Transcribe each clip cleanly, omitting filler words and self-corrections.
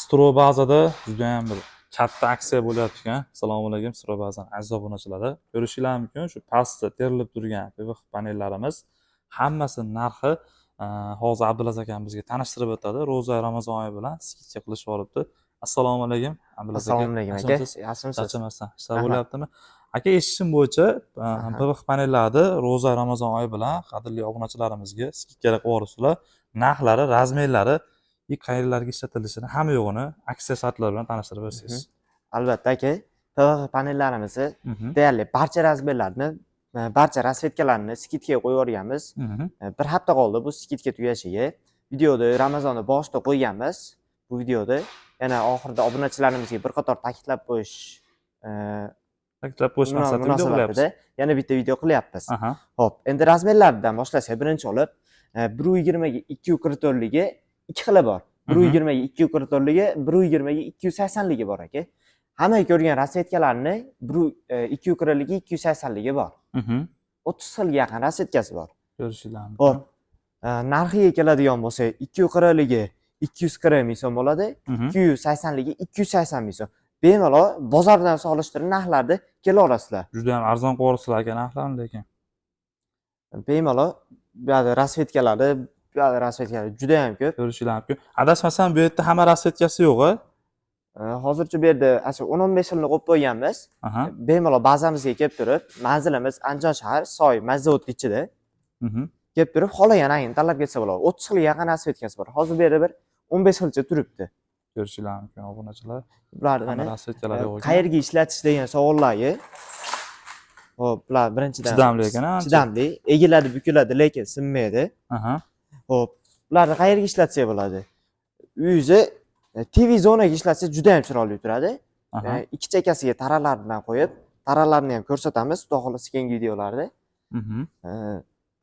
Strobazada judayam bir katta aksiya bo'lyapti ekan. Assalomu alaykum, Strobazani aziz obunachilari. Ko'rishinglar mumkin, shu pastda terilib turgan PVH panellarimiz hammasi narxi hozir Abdulaziz akam bizga tanishtirib o'tadi. Ro'za Ramazon oyi bilan скидка qilishib olibdi. Assalomu alaykum, Abdulaziz aka. Assalomu alaykum, aka. Yaxshimisiz? Yaxshimisiz? Charchamasdan ishlar Rahmat. bo'lyaptimi? Aka, eshitishim bo'yicha PVH panellarni ro'za Ramazon oyi bilan qadrli obunachilarimizga скидка qilib yuboribsizlar. Narxlari, размер lari и qayerlarga ishlatilishini, hamma yo'g'ini aksiya shartlari bilan tanishtirib o'tsangiz. Albatta, aka. PVH panellarimizni deyarli barcha размер larni, barcha расцветка larni скидка ga qo'yib yuborganmiz. Bir hafta qoldi bu скидка tugashiga. Videoda Ramazonni boshida qo'yganmiz. Bu videoda yana oxirida obunachilarimizga bir qator ta'kidlab qo'yish Ta'kidlab qo'yish maqsadida video qilyapmiz. Munosabatida yana bitta video qilyapmiz. Xo'p, endi размер laridan boshlasak, birinchi olib, 1,20 ga 244 ligi ikki xili bor. 1,20 ga 244 ligi, 1,20 ga 280 ligi bor, aka. Hamma ko'rgan расцветка larni 240 ligi, 280 ligi bor. 30 xilga yaqin расцветка si bor. Ko'rishinglar mumkin. Xo'p, narxiga keladigan bo'lsak, 240 ligi 240 ming so'm bo'ladi, 280 ligi 280 ming so'm. Bemalol bozordan solishtirib narxlarni kela olasizlar. Judayam arzon qilib yuboribsizlar, aka, narxlarni lekin. Bemalol bu yoqda расцветка lari, bu yoqda расцветка lari juda ham ko'p. Ko'rishinglar mumkin. Adashmasam, bu yerda hamma расцветка si yo'q, a? Hozircha bu yerda ana shu 10-15 xilni qo'yib qo'yganmiz. Bemalol bazamizga kelib turib, manzilimiz Andijon shahar, Soy Mazzavodni ichida. Kelib turib, xohlagan rangini tanlab ketsa bo'ladi. 30 xilga yaqin расцветка si bor. Hozir bu yerda bir 15 xilcha turibdi. Ko'rishinglar mumkin, obunachilar. Bularni Hamma mana расцветка lari yo'q ekan. Qayerga ishlatish degan savollarga. Xo'p, bular birinchidan Chidamli ekan, ancha. Chidamli, egiladi, bukiladi, lekin sinmaydi. Xo'p, bularni qayerga ishlatsak bo'ladi? Uyingizni TV zonaga ishlatsangiz juda ham chiroyli turadi. Ikki chekkasiga taralar bilan qo'yib, taralarni ham ko'rsatamiz, xudo xohlasa, keyingi videolarda.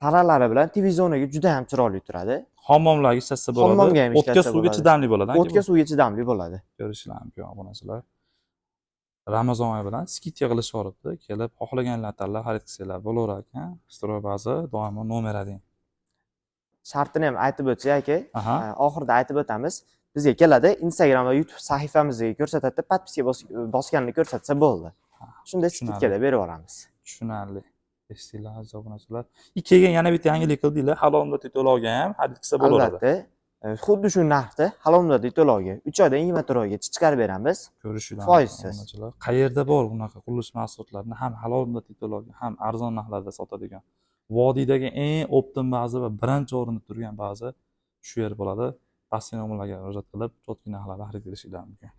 Taralari bilan TV zonaga juda ham chiroyli turadi. Hammomlarga ishlatsa bo'ladi. Hammomga ham O'tga, ishlatsa suvga bo'ladi. Chidamli bo'ladi, aka, O'tga, bu? Suvga chidamli bo'ladi. Ko'rishinglar mumkin, obunachilar. Ramazon oyi bilan скидка qilishib yuboribdi. Kelib xohlaganlar tanlab xarid qilsanglar bo'laverar ekan. Stroybaza doimo номер один. Shartini ham aytib o'tsak, aka, oxirida aytib o'tamiz. Bizga keladi, Instagram va YouTube sahifamizga ko'rsatadi, подписка bosganini ko'rsatsa bo'ldi. Shunda Tushunarli. скидка da berib yuboramiz. Tushunarli. Eshitdinglar, aziz obunachilar. И keyin yana bitta yangilik qildinglar. Halol muddatli to'lovga ham xarid qilsa bo'laveradi. Albatta, xuddi shu narxda halol muddatli to'lovga 3 oydan 24 oygacha chiqarib beramiz. Ko'rishinglar Foizsiz. obunachilar. Qayerda bor bunaqa qurilish mahsulotlarini ham halol muddatli to'lovga, ham arzon narxlarda sotadigan? Vodiydagi eng оптом baza va birinchi o'rinda turgan baza shu yer bo'ladi. Pastki nomerlarga murojaat qilib, чёткий narxlarda xarid qilishinglar mumkin.